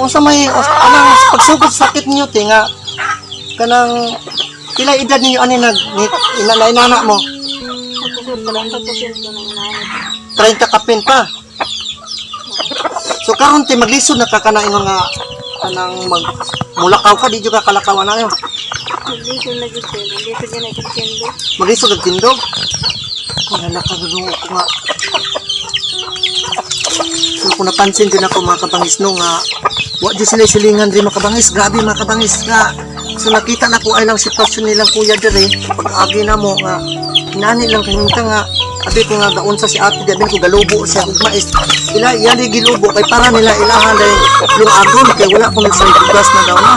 So unsa may anang pagsugod sa sakit ninyo te nga kanang pila edad ninyo ani nag inana mo? 30 kapin pa. So karon te maglisod na ka kana ingon nga kanang mag mulakaw ka, di jud ka kalakaw ana yo. Maglisod na gid sir. Maglisod niya na ikintendo. Maglisod kag tindog. Wala na ka ko nga. So kung napansin din ako mga kabangis no nga wa jud sila silingan diri mga kabangis, grabe mga kabangis nga. So nakita na ko ay lang sitwasyon nilang kuya diri pag-agi na mo nga nani lang kahinta nga abi ko nga gaon sa si ate di abi ko galubo siya ug mais ila iya di gilubo kay para nila ilahan dahil yung agon kay wala ko sa bugas na daw na.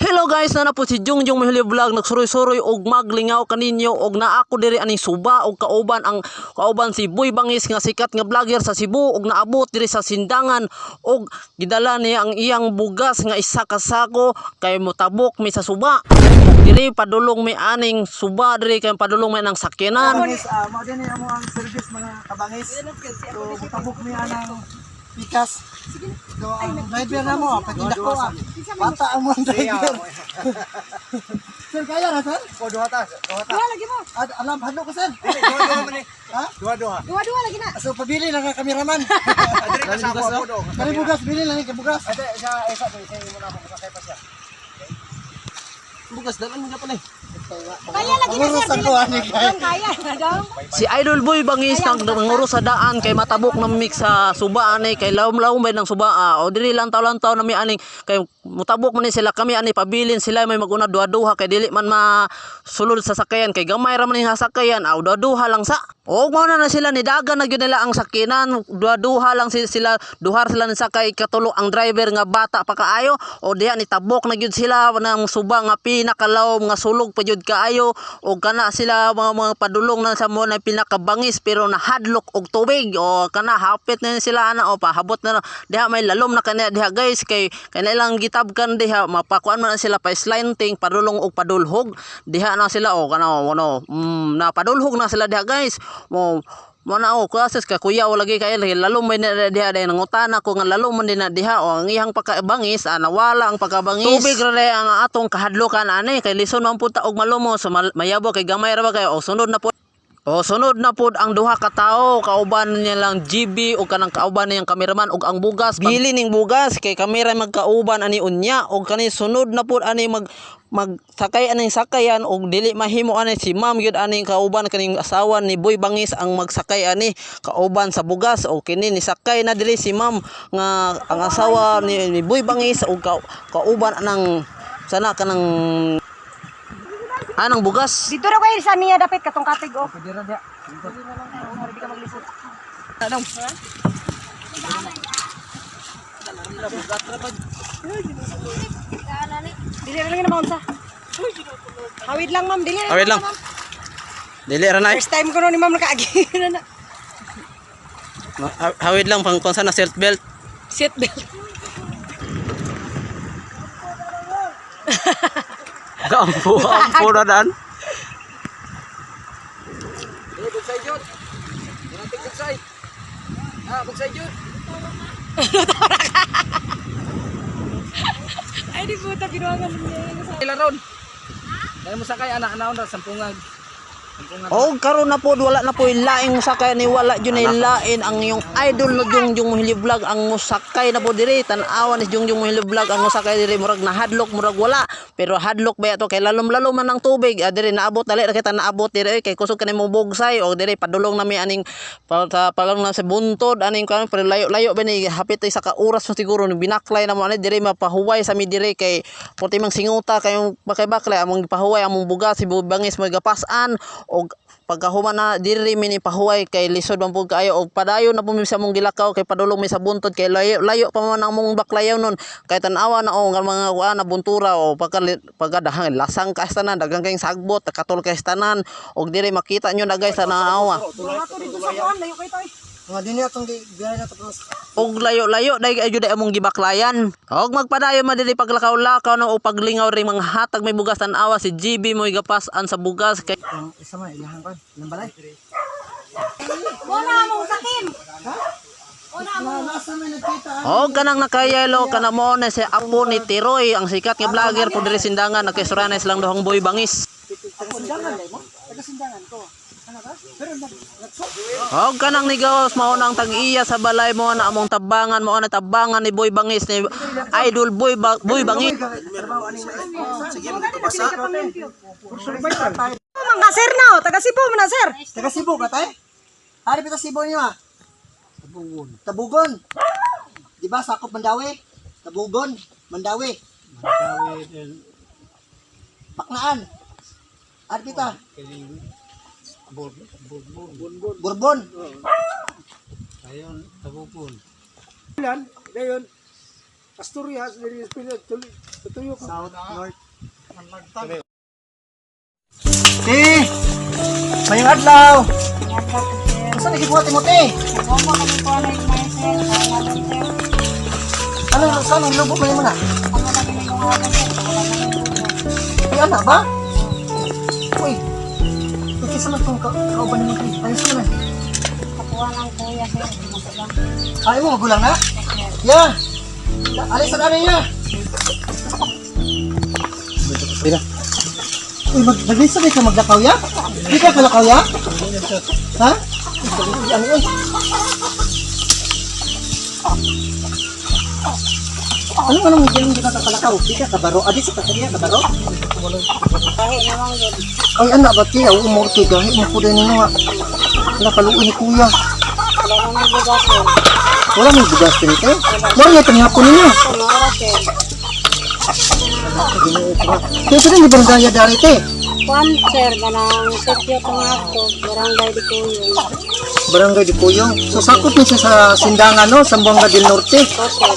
Hello guys, na po si Jungjung Mahili Vlog, nagsuroy-suroy og maglingaw kaninyo og naa ko diri aning suba og kauban ang kauban si Boy Bangis nga sikat nga vlogger sa Cebu og naabot diri sa Sindangan og gidala niya ang iyang bugas nga isa ka sako kay motabok mi sa suba. Og diri padulong mi aning suba diri kay padulong mi anang sakyanan. Kabangis, mao din amo ang service mga kabangis. So mutabok mi anang pikas. So ang driver na mo, patinda ko ah. Bata ang mong driver. Sir, kaya na sir? O, duha ta. Duha ta. Duha lagi mo. Ad, alam, hadlo ko sir. Dili, duha duha man eh. Ha? Duha duha. Duha-duha lagi na. So pabili lang ka kameraman. Adiri ka sa ako ako do. Kani bugas, bili lang ni bugas. Ate, isa isa to, isa imo na ako sakay pa siya. Bugas dalan mo pa ni. Kaya lagi na sir. Pangurusan ko ani kay. Dili kaya na daw. Si Idol Boy Bangis nang nanguro sa daan kay matabok na mix sa suba ani kay lawom-lawom bay ng suba ah. O dili lang taw-lantaw na mi aning kay mutabok man ni sila kami ani pabilin sila may maguna duha-duha kay dili man masulod sa sakayan kay gamay ra man ning sakayan aw duha-duha lang sa. Og mao na na sila nidagan na gyud nila ang sakinan, duha-duha lang sila, duhar sila ni sakay, katulo ang driver nga bata pa kaayo o diha ni tabok na gyud sila ng suba nga pinakalawom nga sulog pa gyud kaayo og kana sila mga padulong na sa mo na pinakabangis pero nahadlok og tubig o kana hapit na sila ana o pahabot na diha may lalom na kaniya diha guys kay kay na ilang gitabkan diha mapakuan man na sila pa slanting padulong og padulhog diha na sila o kana o ano na padulhog na sila diha guys mo mo na o klases ka kuya o lagi kay lalom may na diha dahil nangutana ko nga lalom man din na diha o ang iyang pagkabangis ah, nawala ang pagkabangis tubig ra day ang atong kahadlokan ani kay lison man pud ta og malumo so mayabo kay gamay ra ba kay o sunod na po. O sunod na pod ang duha ka tawo kauban niya lang GB o kanang kauban niyang kameraman og ang bugas bili ning bugas kay kamera magkauban ani unya og kani sunod na pod ani mag magsakay aning sakayan og dili mahimo ani si ma'am gyud aning kauban kaning asawa ni Boy Bangis ang magsakay ani kauban sa bugas o kini nisakay na dili si ma'am nga ang asawa ni Boy Bangis og kauban anang sana kanang anang bugas. Dito ra kayo sa niya dapit katong katig oh. Dili ra lang na ma'am sa. Hawid lang ma'am, dili. Hawid lang. Dili ra na. First time ko no ni ma'am nakaagi na na. Hawid lang pang kung saan na seat belt. Seat belt. Ampo, ampo na daan. Eh, bugsay jud. Dinantik bugsay. Ah, bugsay jud. Ay di puta binuangan niya. Ila ron. Dai mo sakay anak naon ra sampungag. Sampungag. O karon na po wala na po laing musakay ni wala jud na lain ang iyong idol na Jungjung Mohili Vlog ang musakay na po diri tan-awan ni Jungjung Mohili Vlog ang musakay diri murag nahadlok murag wala pero hadlok ba ato kay lalom-lalom man ang tubig ah, diri naabot dali ra kita naabot diri oy, kay kusog kani mo bugsay o diri padulong nami aning pa, sa palong na sa buntod aning kan pero layo-layo ba ni hapit ay sa ka oras mo siguro ni binaklay na mo ani diri mapahuway sa mi diri kay puti mang singuta kayong bakay-baklay among gipahuway among bugas si bangis mo gapasan og pagkahuman na diri mi ni pahuway kay lisod man pud kaayo og padayon na po mi sa among gilakaw kay padulong mi sa buntod kay layo, layo pa man ang among baklayaw nun kay tan-awa na o nga mga kuan na buntura o pagka pagkadahang lasang ka tanan daghang kayong sagbot katol kay tanan og diri makita nyo na guys tan-awa. Mga to dito sa kuan layo kay toy. Nga dinhi atong di biyahe na to plus. Og layo-layo dahil kayo jud ay among gibaklayan. Og magpadayon man diri paglakaw-lakaw na o paglingaw ring mga hatag may bugas tan-awa si GB mo gapas-an sa bugas kay Ang isa man ilahan kon, ilang balay. Wala mo sakin. Nasa may nagkita. O kanang nakayelo kana mo na si Apo ni Tiroy, ang sikat nga vlogger po diri Sindangan, nakistorya na silang duhang Boy Bangis. Taga-Sindangan mo? Taga-Sindangan ko. Ano ba? Pero Og kanang nigawas mao na ang tag-iya sa balay mo na among tabangan, mao na tabangan ni Boy Bangis, ni Idol Boy, Boy Bangis. Sige, magkabasa. Mga sir na, oh. Taga Cebu man na, sir. Taga Cebu ka tay? Ari pita Cebu niyo ah. Tabugon. Tabugon. Di ba sakop Mandawi? Tabugon, Mandawi. Mandawi then Paknaan. Ari pita. Bourbon. Bourbon. Ayon Tabukon. Lan, dayon Asturias diri tuyo ko. South, North. Te! Mayong adlaw! Asa nagibuhat mo, te? Anong saan ang lubo mo na? Ay, ana ba? Uy! Kisa man itong kauban naman kayo. Ayos mo na. Ay mo, magulang na? Ya! Alis sa dami niya! Mira. Uy, maglisa ka maglakaw ya? Di ka kalakaw ya? Ha? Uy, ano yun? Ano anong hindi ka kakalakaw? Di ka kabaro? Adi sa kanya kabaro? Ay, anak ba tiya? Umorte gahi mo po din nga. Nakaluoy ni kuya. Wala may bugas din ito. Wala may panghapon ninyo. Kaya sa rin, barangay dari te. Kwan, sir, ganang sityo Tungato, barangay di Kuyong. Barangay di Puyong. So sakop ni siya sa Sindangan, no? Sambuanga del Norte. So, sir.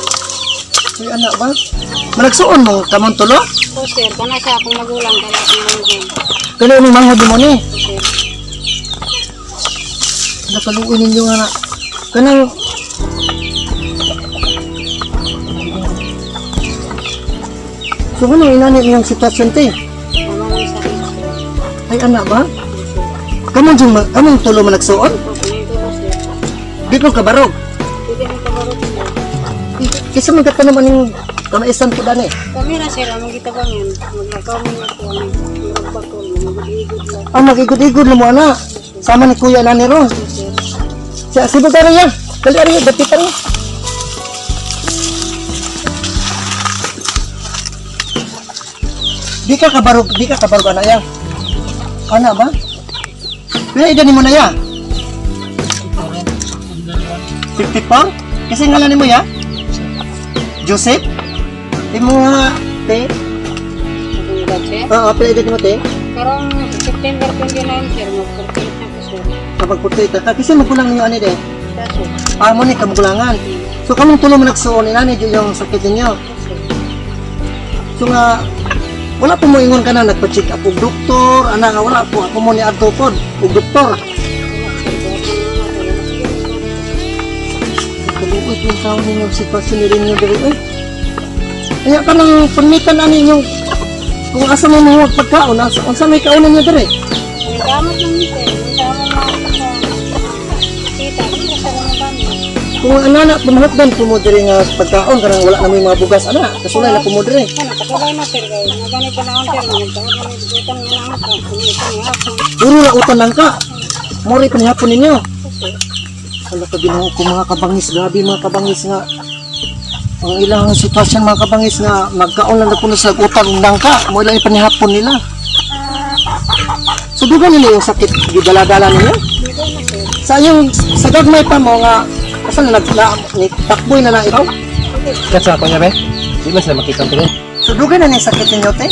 Ay, anak ba? Malagsuon mo, kamon tulo? So, sir, kana siya akong magulang, kana akong manghod. Kaya ni manghod mo ni. So, sir. Nakaluoy ninyo nga na. Kanang... So ano inani niyang sitwasyon te? Ano man sakit, sir. Ay anak ba? Kamon jung kamon tulo malagsuon? So, kanang tulo, sir. Di ko kabarog. Pwede mo kabaro sir. Kisa man ka naman yung kamaisan ko dani. Kami na, sir, among gitabangan. Maglakaw mo na po, magbakol, mag-igod lang. Ang magigod-igod mo ana. Sama ni kuya na ni ron. So, sir. Sa sibo ka ya. Dali ari dapit ari. Di ka kabarog, di ka kabarog ana ya. Ana ba? Pila edad nimo na ya? 54? Kasi ngalan nimo ya? Joseph? Imo nga te? Akong edad, sir. Oo, pila edad nimo te? Karong September 29, sir, mag-48 na ko, sir. Kapag 48 ka, kasi magulang ninyo ani de. Siya, sir. Amo ni kamugulangan. So kamong tulo man nagsuon ni nani yung sakit ninyo. So, sir. So nga wala po mo ingon ka na nagpa-check up og doktor, ana nga wala po ako mo ni adto pod og doktor. Wala, sir. Buhat na naman ako. Wala, sir. Kaluoy po taon ninyo sitwasyon ni ninyo diri oy. Kaya ka nang pamitan ani inyong kung asa mo mo pagkaon, asa unsa may kaonan niyo diri? Ang gamot lang ni sir. Ang gamot na sa kita. Hindi sa ganun kami. Kung ana na pamahutdan po mo diri nga pagkaon kanang wala na may mga bugas ana, kasulay na po mo diri. Ano, kasulay na sir kayo. Naganit pa na sir. Nagtaon na may utang nga na ako. Utang nga ako. Puro na utang lang ka. Mori pa nihapon ninyo. Sir. Hala ka Ginoo ko mga kabangis, grabe mga kabangis nga. Ang ilang sitwasyon mga kabangis nga magkaon lang na puno sa utang ug nangka, mo ilang ipanihapon nila. So dugan nila yung sakit gidala-dala ninyo. Dito na sir. Sa yung sa gagmay pa mo nga asa na nag na, ni, takboy na na ikaw? Katsa ko niya be. Di man sila makita ko. So dugan na ni sakit ninyo te.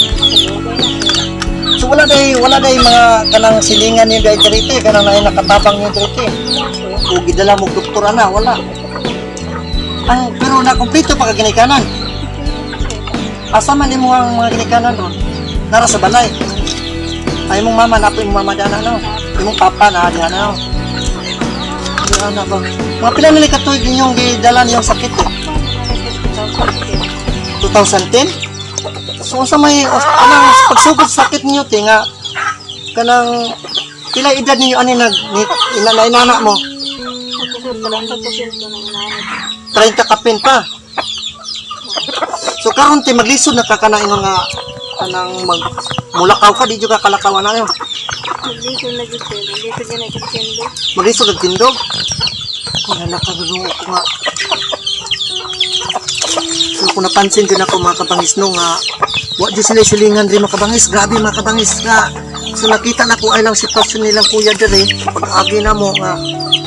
So wala day mga kanang silingan niyo day dirite kanang naay nakatabang niyo dirite. O gidala mo doktor ana wala. Ang pero na kumpleto pa ka ginikanan. Asa man nimo ang mga ginikanan ron? Nara sa balay. Ay imong mama na imong mama dana no. Imong papa na diha na no. Diha na ba? Mga pila nila katuig ninyong gidala niyong sakit eh? 2010? So unsa may anang pagsugod sa sakit ninyo te nga kanang pila edad ninyo ani nag ni, ina, inana mo? Ako sir, 30% ko nang inaanod. 30 kapin pa. So karon te maglisod na ka kana ingon nga kanang mag mulakaw ka di jud ka kalakaw ana yo. Maglisod na jud sir. Maglisod na nagkintendo. Maglisod og tindog. Wala ka Ginoo ko nga. So kung napansin din ako mga kabangis no nga wa jud sila silingan diri mga kabangis, grabe mga kabangis nga. So nakita na ko ay lang sitwasyon nilang kuya diri pag agi na mo nga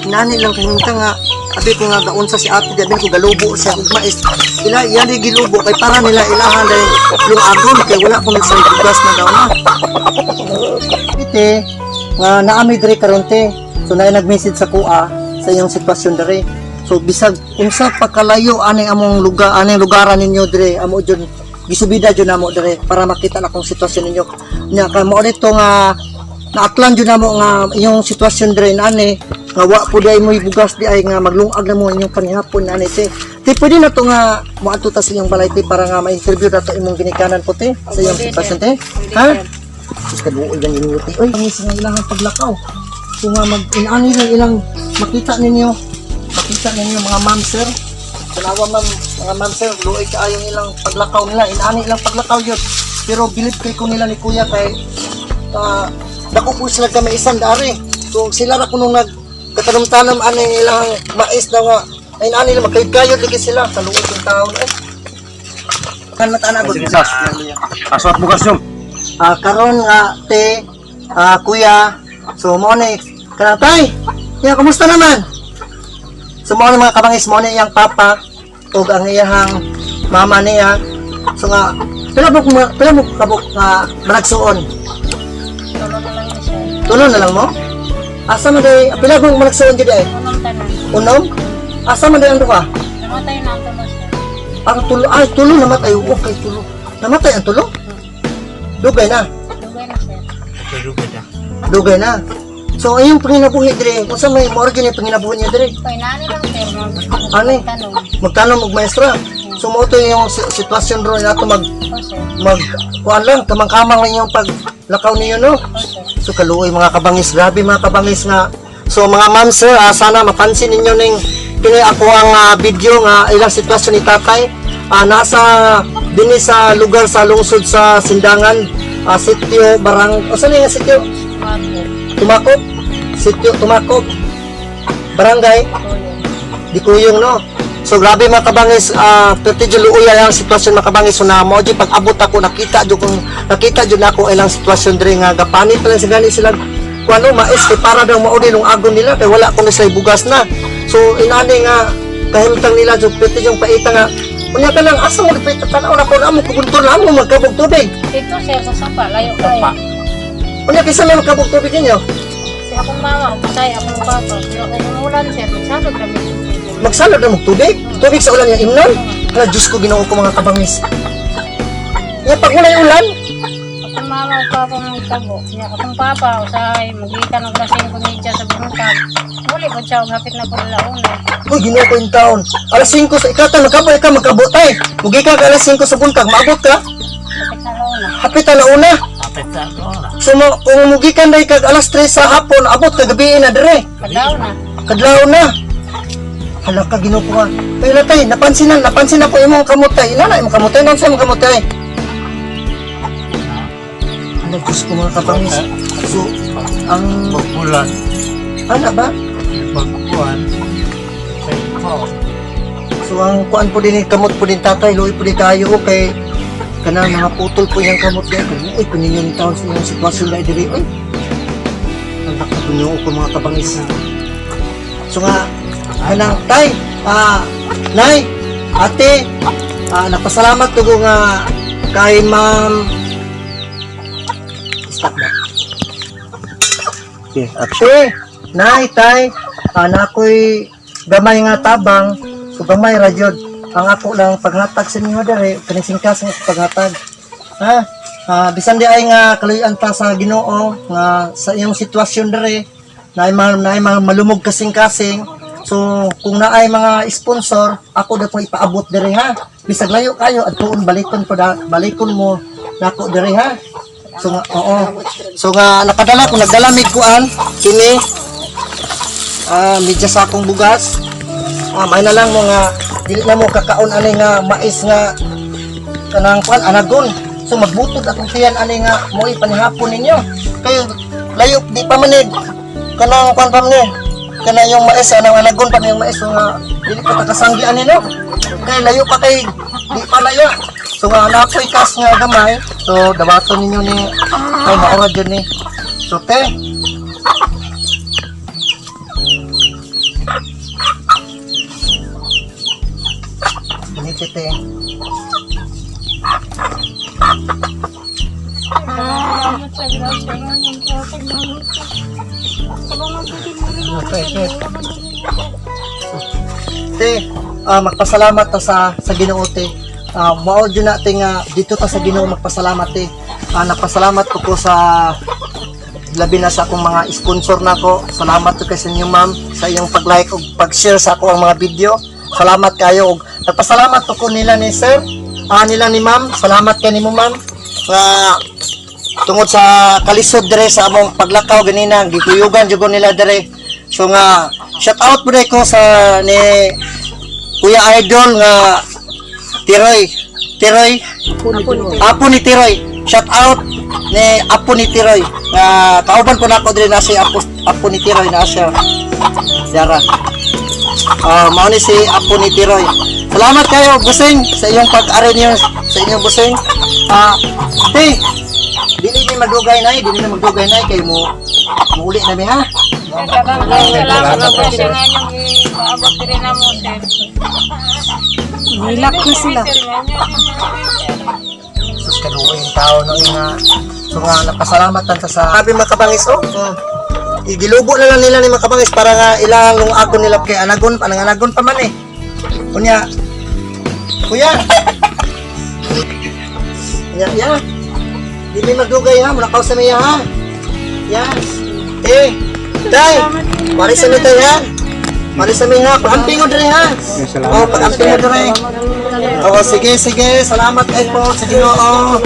nani lang kahimtang nga abi ko nga gaunsa si ate gabi ko galubo siya ug mais ila iya di gilubo kay para nila ilahan dahil lungagon kay wala ko sa bugas na daw na ite nga naami diri karon te. So naay nag-message sa kuha sa iyong sitwasyon diri. So bisag unsa pa kalayo ani among lugar ani lugaran ninyo diri amo jud gisubida jud namo diri para makita na kung sitwasyon ninyo. Nya kay mao nito nga naatlan jud namo nga inyong sitwasyon diri ani nga wa po di ay mo'y bugas di ay nga maglungag na mo inyong panihapon ani te. Te pwede na to nga moadto ta sa inyong balay te para nga ma-interview na to imong ginikanan po te sa iyong sitwasyon te. Pwede, Ha? sir. Sus kaduoy gan ninyo te. Oy, ang nga ilang ang paglakaw. Kung nga mag inani lang ilang makita ninyo, makita ninyo mga ma'am sir. Tanawa ma'am, mga ma'am sir, luoy kaayong ilang paglakaw nila, inani ilang paglakaw yun. Pero bilib kay ko nila ni kuya kay dako po sila kami isang dari. So sila ra kuno nag katanom-tanom ani ilang mais daw nga ay inani lang magkayod-kayod lagi sila sa luoy kong taon eh. Kan mata na Sige, sas. Aso at bugas yun. Karon nga te, kuya, so mo ni kanang tay. Ya, kumusta naman? So mo ni mga kabangis mo ni iyang papa ug ang iyang mama niya. So nga pila mo kabuk nga malagsuon. Tulo na lang ni sir. Tulo na lang mo? Asa man day pila kong malagsuon jud ay? Unong tanan. Unom? Asa man day ang duha? Namatay na ang tulo sir. Ang tulo ay tulo namatay. Okay, tulo. Namatay ang tulo? Dugay na. Dugay na sir. Dugay na. So ayong panginabuhi dire, unsa may mo gyud panginabuhi niya dire? Kay naani lang sir. Ani? Tanong. Magtanom og maestra. So mo to yung sitwasyon ron nato mag O sir. mag kuan lang kamang-kamang lang yung paglakaw ninyo no. O sir. So kaluoy mga kabangis, grabe mga kabangis nga. So mga ma'am sir, sana mapansin ninyo ning kini ako ang video nga ilang sitwasyon ni tatay. Nasa dinhi sa lugar sa lungsod sa Sindangan, sitio Barang, o saan nga sitio? Mako. Tumakop, sitio Tumakop, barangay Tulo. Di kuyong no. So grabe mga kabangis, perti jud luoy ang sitwasyon mga kabangis. So na mo pag abot ako nakita jud kung nakita jud nako ilang sitwasyon diri nga gapanit pa lang sa gani sila kuano mais kay para daw mao din agon nila kay wala kuno sila bugas na. So inani nga kahimtang nila jud perti yung paita nga unya ka lang asa mo dipita tanaw na ko na mo kuguntor na mo magkabog tubig. Dito sir, sa sapa, layo kayo. Unya kinsa may magkabog tubig ninyo? Si akong mama, pasay akong papa. Pero kung umulan sir, magsalod kami. Magsalod na mo tubig? Tubig sa ulan nga imnon? Hala Diyos ko Ginoo ko mga kabangis. Nga pag walay ulan, Akong mama o papa mong tabo. Niya akong papa, usahay, magikan og alas 5:30 sa buntag. Muli po siya, og hapit na po alauna. Uy, Ginoo ko in taon. Alas 5 sa ikatan, magkabot ka, magkabot ay. Mugi ka alas 5 sa buntag, maabot ka. Hapit na alauna. Hapit alauna. So, mo, kung mugi ka na kag alas 3 sa hapon, abot ka gabi na dire. Kadlaw na. Kadlaw na. Hala ka, Ginoo ko nga. Kaya tay, napansin na po imong kamutay. Ila na imong kamutay, nansa imong kamutay. Hala, Diyos ko mga kabangis. So, ang, Pagbulan. ana ba? Pagbuwan. Sa ikaw. So ang kuan po din kamot po din tatay, luoy po din kayo kay kanang mga putol po yung kamot diay. Uy, kunin yung taon sa iyong sitwasyon na diri oy. Ang nakatunyo ko mga kabangis. So nga kanang tay, nay, ate, napasalamat ko nga kay ma'am. Stop na. Okay, Ate, nay, tay, nakoy gamay nga tabang, so gamay ra jud. Ang ako lang paghatag sa inyo dere, kaning singkas nga paghatag. Ha? Bisan di ay nga kaluyan ta sa Ginoo nga sa iyong sitwasyon dere, naay mga malumog kasing-kasing. So kung naay mga sponsor, ako na po ipaabot dere ha. Bisag layo kayo adtuon balikon ko da, balikon mo nako dere ha. So nga, oo. So nga nakadala ko nagdala mig kuan kini Medya sakong bugas. May na lang mo nga dili na mo kakaon ani nga mais nga kanang kuan anagon. So magbutod akong tiyan ani nga mo'y panihapon ninyo. Kay layo di pa manig kanang kuan pa man ni. Kana yung mais anang anagon pa yung mais, so nga dili pa takasanggi ani, no. Kay layo pa kay di pa layo. So nga naa ko'y cash nga gamay. So dawaton ninyo ni kay maura jud ni. So te, Init te. Salamat sa grasya nga niyong tatag namin. Tulungan po din mo rin ako, Okay, sir. okay. Wala man din ako. Te, magpasalamat ta sa Ginoo, te. Mao jud na te nga dito ta sa Ginoo magpasalamat, te. Nagpasalamat ko sa labi na sa akong mga sponsor nako. Salamat to kay sa inyo, ma'am, sa iyong pag-like ug pag-share sa ako ang mga video. Salamat kayo ug nagpasalamat to ko nila ni sir, nila ni ma'am. Salamat kay nimo, ma'am, nga tungod sa kalisod dire sa among paglakaw ganina, gikuyugan jud ko nila dire. So nga shout out po ko sa ni Kuya Idol nga Tiroy. Tiroy. Apo ni Tiroy. Shout out ni Apo ni Tiroy. Nga kauban po nako diri na si Apo, Apo ni Tiroy na siya. Dara. Mao ni si Apo ni Tiroy. Salamat kayo, busing, sa iyong pag-ari niyo sa inyong busing. Te, dili ni magdugay nay, dili na magdugay nay kay mo muuli na mi ha. Salamat sa grasya nga niyong ipaabot diri na mo, sir. Nilak na sila. Sir, nga niyo din mo, sir. Sus, kaluoy yung tao no nga. So nga napasalamat tan sa sabi mga kabangis oh. Igilubo na lang nila ni mga kabangis para nga ilang lung ako nila kay anagon pa nang anagon pa man eh. Unya. Kuya. Ya, ya. Di mi magdugay ha, muna sa miya ha. Ya. Eh, tay. Mari sa mi tay ha. Mari sa mi ha, pag-amping mo diri ha. Oh, pag-amping mo diri. Oo, sige, sige. Salamat kay po sa Ginoo.